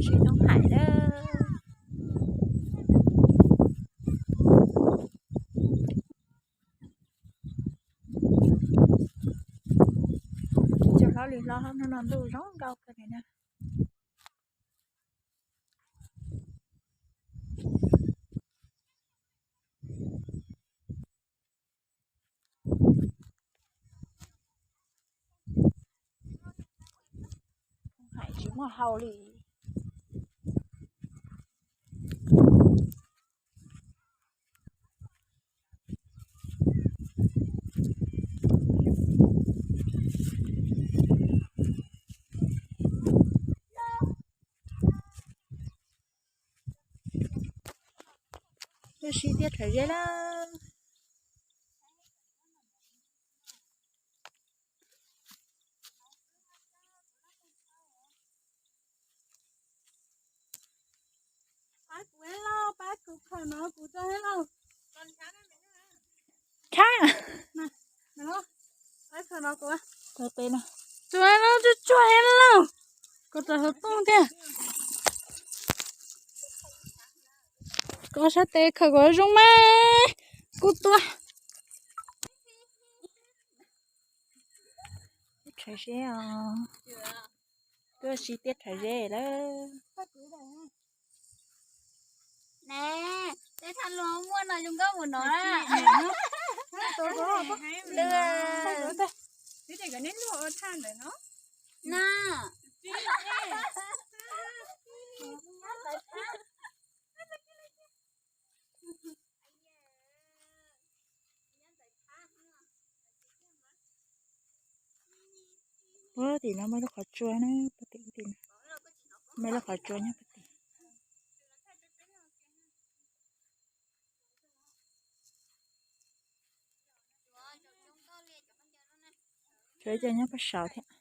Sib noob hais na. Cov hlob li hlob, hnub no ntuj zoo nkauj kawg li na. Hais tsis muaj hau li. Tuaj sib tiaj rhawv zeb lawm. Tshab, tsuag tsuag heev lauj, kuv txawm hauv tooj thiab. Koj sab tes khawm kom zoo mas kuv tua. Rhawv zeb os, tuaj sib tiaj rhawv zeb lawm. Ne, tej thaj luag muaj no zoo nkauj mus no. Na. Ua tim no muaj lub qhov tsua na, tim no muaj lub qhov tsua nyob tim. Tshuav ib co nyob pab saud thiab.